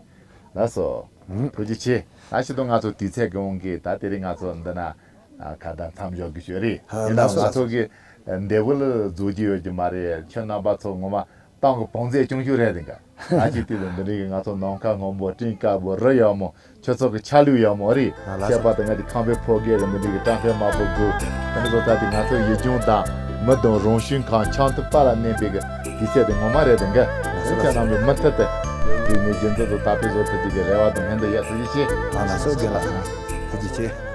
ལགས་སོ། ཨུམ། ཐུགས་རྗེ་ཆེ། ད་ཕྱི་དྲོ་ང་ཚོ་དུས་ཚོད་གི་དབང་གིས་ད་དེ་རིང་ང་ཚོ་འདི་ན་ཨ་ཁ་བརྡ་མཚམས་འཇོག་གི་ཞུ་རེད། ཨ་ཡིན་ནའང་ལགས་སོ་ང་ཚོ་གི་འདེའུ་ལ་བཟོ་རྒྱུ་ཡོད་ཀྱི་མ་རེད། ཁྱོད་རྣམ་པ་ཚོ་ངོ་མ་ཏང་གི་བང་མཛོད་ཆུང་ཆུང་རེད་དེ་འགའ། ཨ་ཅིག་དུས་ལ་འདི་རིགས་ཀྱི་ང་ཚོ་ནམ་མཁའ་སྔོན་པོ་སྤྲིན་དཀར་པོ་རི་ཡག་མོ་ཁྱོད་ཚོ་གི་ཆ་ལུགས་ཡག་མོ་རེད། ཨ་ལགས་ཁྱད་པར་དུ་ང་ཚོ་ཁམས་པའི་ཕོ་རྒྱས་ཀྱི་འདི་རིགས་ཀྱི་བཀྲ་ཤིས་དམར་པོ་དགོས། ད་ནི་ལོ་ལྟར་དུ་ང་ཚོ་ཡུལ་ལྗོངས་དང་མི་དང་རང་བྱུང་ཁམས་འཆམ་མཐུན་དཔལ་ལ་གནས་པའི་གི་དུས་ཚོད་དེ་ངོ་མ་རེད་དེ་འགའ། ཨ་ལགས་སོ་ཁྱེད་རྣམས་ཀྱི་མུ་མཐུད་དུ་རིག་གནས་རྒྱུན་འཛིན་དང་དར་སྤེལ་བཟོ་ཐུབ་རྒྱུ་གི་རེ་བ་དང་སྨོན་འདུན་ཡོད། ཐུགས་རྗེ་ཆེ། ཨ་ལགས་སོ་རྒན་ལགས་ཐུགས་རྗེ་ཆེ།